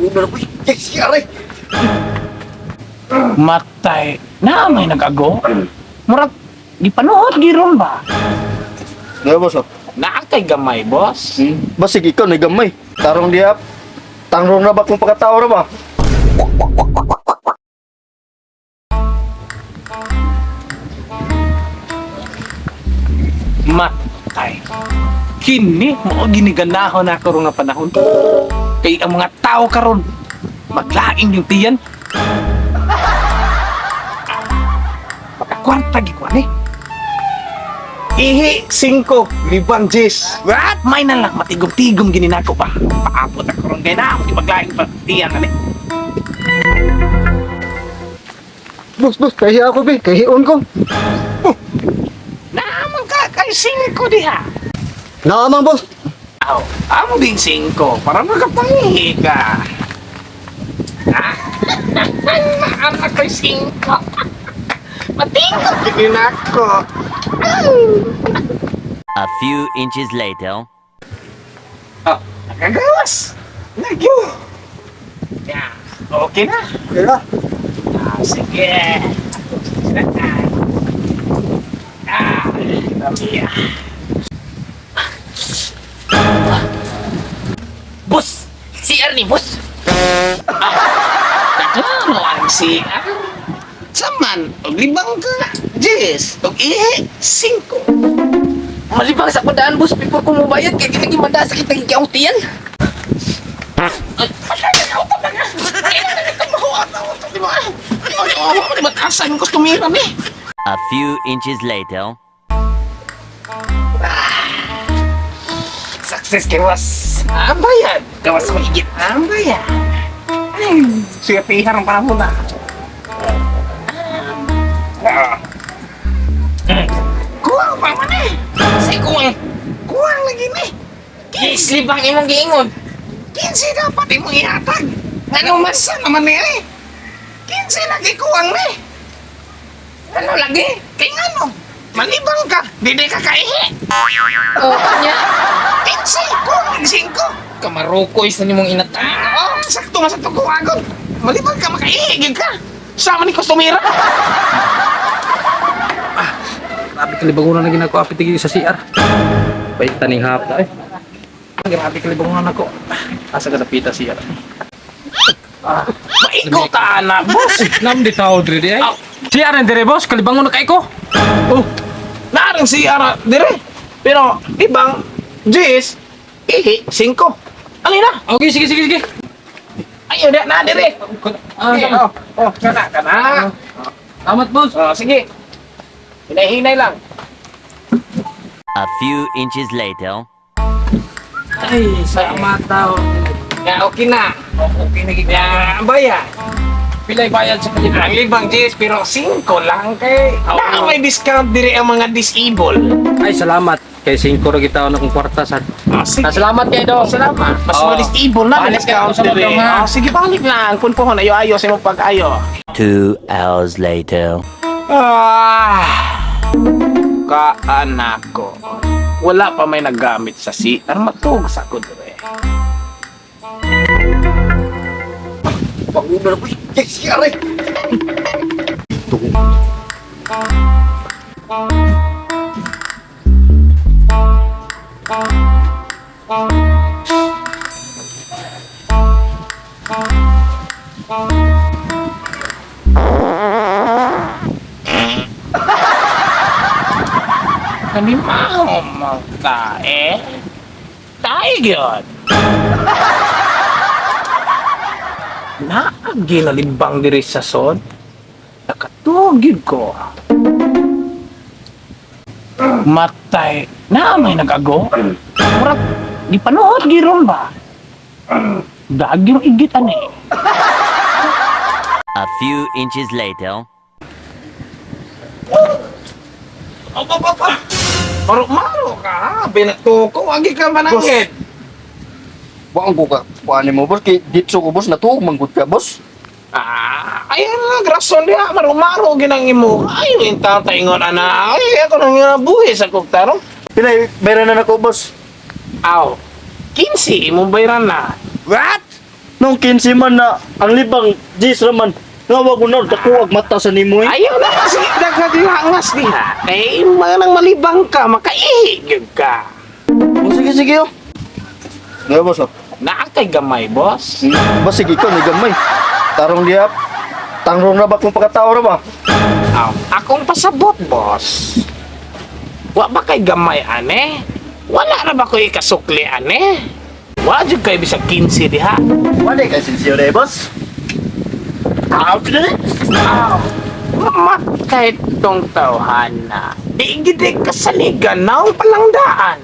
Paguna na ko. Yes, aray. Matay. Na may nag-ago. Murag gipanuhot giron ba? Nga boss oh. Naa kay gamay, boss. Basig ikaw na gamay. Tarong diap. Tangrong na ba kung pagkatao ra ba? Matay. Kini mao giniganahon na karon nga panahon. Kay ang mga tao karon maglaing yung tiyan. Makakwarta gikuan eh. Ihi, 5, libang jis. What? May na lang, matigom-tigom gini nako pa. Paabot ako ron kay na, ako maglaing pa tiyan na ni. Boss, boss, kahi ako be, kahion ko. Naamang ka kay 5 diha. Naamang boss. Aw, amo din 5 para makapangihi ka. Ah, Naama kay 5. Matigom gini nako. A few inches later. Oh, nakagawas. Nagyo. Ya, okay na. Okay na. Ah, sige. Ah, dami ah. Boss! CR ni boss! Ah, klaro ang CR. Saman, og libang ka. Jis, og ihi, 5. Malibang sa kundaan boss before ko mubayad kay kitang gimanda sa kitang gikautian. Ay, patay na ka, utang na ka. Ay, na ka, mahuwa na, utang, di ba? Ay, ay, ay, ay, mataas ang kustumira ni. A few inches later. Success kay was. Ang bayad. Gawas ko higit. Ang bayad. Ay, suyatihan ang panahon na. Ah. Kuwang pa man eh. Say kuwang. Kuwang lagi ni. Yes, libang imong giingon. 15 dapat imong ihatag. Ngano man? Masa naman ni eh. 15 lagi kuwang ni. Ano lagi? Kay ngano? Malibang ka. Dili ka kaihi. Oh, nya. 15. Kuwang lagi 5. Kamarukoy sa nimong inata. Ah, oh, sakto nga sa tuguagon. Malibang ka, makaihigig ka. Sama ni Kostumira. Grabe kalibangunan na ginako apit sa CR. Pait taning hapta eh. Grabe kalibangunan ako. Asa ka napita CR? Maigo ta na, boss. Nam di tao diri di ay. CR na dire boss, kalibangon na kay ko. Oh, naarang si Ara dire. Pero ibang Jis, ihi, 5. Alin na? Okay, sige sige sige. Ayun na, na dire. Ah, Okay, oh, oh, kana, kana. Salamat boss. Oh, sige. Hinay-hinay lang. A few inches later. Ay, salamat tao. Ya, okay na. Okay na gid. Ya, ang bayad. Pilay bayad sa kanila. Ang libang Jis, pero 5 lang kay. Oo. Na may discount dire ang mga disabled. Ay, salamat. Kay 5 ra gitaw na kong kwarta sad. Ah, sige. Ah, salamat kay dong. Salamat. Mas Oo. mga disabled na may Balik discount ka sa dire. mga. Ah, sige, balik na. Ang punpuhon, ayo-ayo sa imong pag-ayo. 2 hours later. Ah, kaanak ko. Wala pa may naggamit sa CR. Matug sa ko dire. Paguna na ko. Yes, aray. Kanimaho mo ta eh. Tayo gyud. Naagi na libang diri sa sod. Nakatugid ko. Matay. Na may nag-ago. Murag gipanuhot giron ba? Dagyong igit ani. A few inches later. Opo, opo, opo. Maro, maro ka. Binatuko. Agi ka mananggit. Buang ko ka. Kuan mo boss kay ditso ko boss natuog manggod ka boss. Ah, ayan lang, rason niya. Maro-maro ginang imo. Ay, yung tataingon, ana. Ay, ako nang buhi sa kugtarong. Pilay bayran na nako boss. Aw, 15, imong bayran na. What? Nung 15 man na ang libang Jis raman. Nga wa ko na dako ag mata sa nimo eh. Ayaw na kasi daghagilangas diha. Kay mga nang malibang ka, makaihi gyud ka. Oh, sige sige oh. Nga boss oh. Naa kay gamay, boss. Basig ikaw ni gamay. Tarong diha. Tangrong na ba kung pagkatao ra ba? Aw, akong pasabot, boss. Wa ba kay gamay ane? Wala ra ba ko'y kasukli ane? Wa jud kay bisag 15 diha. Wala kay sincere eh, boss. Out na. Aw, mamatay tong tawhana. Di gid kasaligan naong palangdaan.